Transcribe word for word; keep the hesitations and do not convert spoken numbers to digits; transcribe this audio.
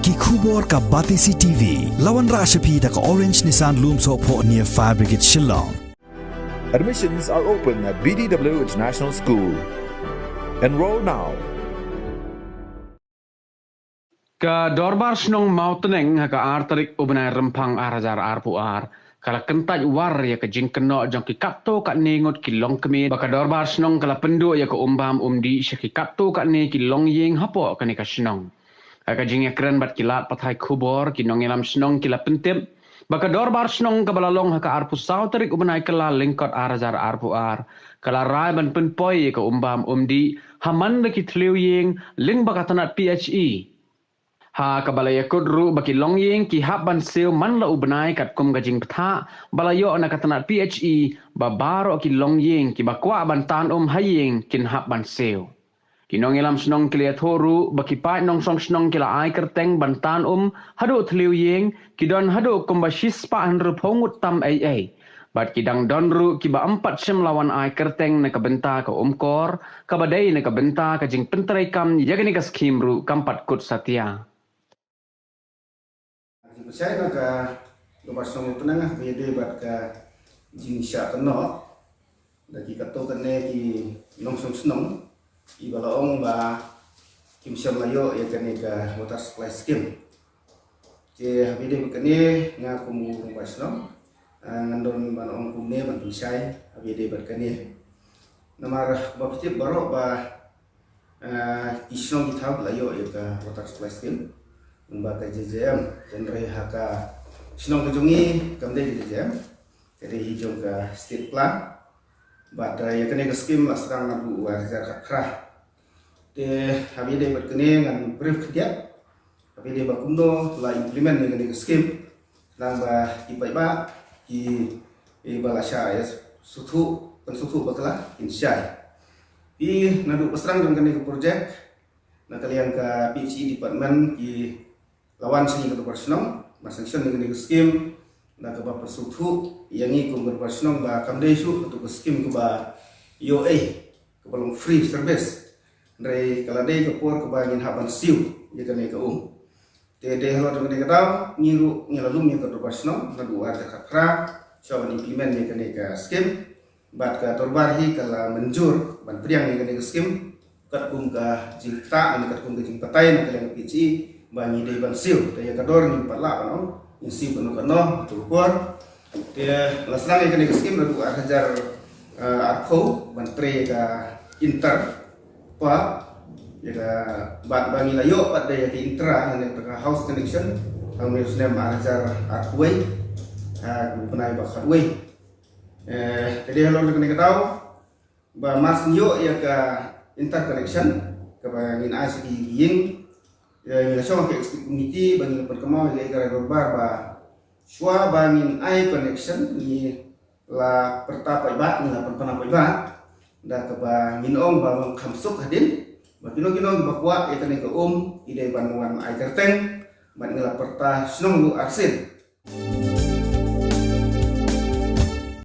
Ki khubor ka Batesi T V. La wanrah sha phi da ka Orange Nissan Lumsohphoh near Fire Brigade Shillong. Admissions are open at B D W International School. Enroll now. Ka Dorbar Shnong Mawtneng ha ka ar tarik u bnai Rymphang ar hajar arphew ar ka la kyntait war ïa ka jingkynnoh jong ki katto katne ngut ki longkmie ba ka Dorbar Shnong ka la pynduh ïa ka umbam umdih sha ki katto katne ki longïing hapoh kane ka shnong. Ha ka jingïakren bad ki lad pathai khubor, ki nongïalam shnong ki la pyntip ba ka Dorbar Shnong kaba la long ha ka arphew saw tarik u bnai Kyllalyngkot ar hajar arphew ar ka la rai ban pynpoi ïa ka umbam umdih ha man la ki thliew ïing lyngba ka tnat P H E. Ha kaba la ïakut ruh ba ki longïing ki hap ban siew man la u bnai katkum ka jingbthah ba la ïoh na ka tnat P H E ba baroh ki longïing kiba kwah ban tan um ha ïing kin hap ban siew. Ki nongïalam shnong ki la ïathuh ruh ba ki paid nongshong shnong ki la ai kyrteng ban tan um haduh thliew ïing ki don haduh kumba shispah hynriewphew ngut tam ei ei. Bad ki dang don ruh kiba ym pat shym la wan ai kyrteng na ka bynta ka umkor kaba dei na ka bynta ka jingpyntreikam ïa kane ka skhim ruh kam pat kut satia. Jingpynshai na ka Dorbar Shnong Mawtneng ha kaba ïadei bad ka jingshah kynnoh da ki katto katne ki nongshong shnong kiba la ong ba kim shym la ïoh ïa kane ka water supply scheme. Te ha kaba ïadei bad kane nga kum u Dorbar Shnong ngan don ban ong kumne ban pynshai ha kaba ïadei bad kane. Namar ba phi tip baroh ba ki shnong ki thaw ki la ïoh ïa ka water supply scheme ba ka J J M. Hynrei ha ka shnong ka jong ngi kam dei ka J J M, ka dei hi jong ka state plan. Bad ïa kane ka scheme la sdang naduh u ar hajar khatphra. Te ha kaba ïadei bad kane ngan brief khyndiat. Ha kaba ïadei ba kumno la implement ïa kane ka scheme. Nang ba ki paidbah ki ba la shah ïa sngewthuh pynsngewthuh bakla kin shai. Phi naduh ba sdang jong kane ka project na ka liang ka P H E department ki la wan sha ngi ka Dorbar Shnong ban sanction ïa kane ka scheme. Na kaba pynsngewthuh ïa ngi kum ka Dorbar Shnong ba kam dei shuh katu ka scheme kaba ïoh ei kaba long free service. Hynrei ka la dei ka por kaba ngin hap ban siew ïa kane ka um. Te dei halor jong kane ka daw ngi ruh ngi la lum ïa ka Dorbar Shnong naduh u ar hajar khatphra shuwa ban implement ïa kane ka scheme. Bad ka Dorbar hi ka la mynjur ban pdiang ïa kane ka scheme katkum ka jingktah ne katkum ka jingbatai na ka liang ka P H E ba ngi dei ban siew. Te ïa ka dor ngim pat lah ban ong ngin siew kano kano katu ka por. Te la sdang ïa kane ka scheme naduh u ar hajar arphew ban trei ïa ka inter pump ïa ka, bad ba ngi la ïoh pat da ïa ka intra lane ka house connection ha une u snem ar hajar arphew wei ha u bnai ba khatwei. Te dei halor kane ka daw ba mar syn ïoh ïa ka interconnection kaba ngin ai sha ki ïing. Ngi la shong ha ka executive committee ba ngin pynkynmaw ïa ka rai dorbar ba shuwa ba ngin ai connection ngi la pyrta paidbah, ngi la pynpaw paidbah da kaba ngin ong ba ngam kham suk hadien ba kino kino kiba kwah ïa kane ka um ki dei ban wan ai kyrteng bad ngi la pyrta shnong ruh arsien.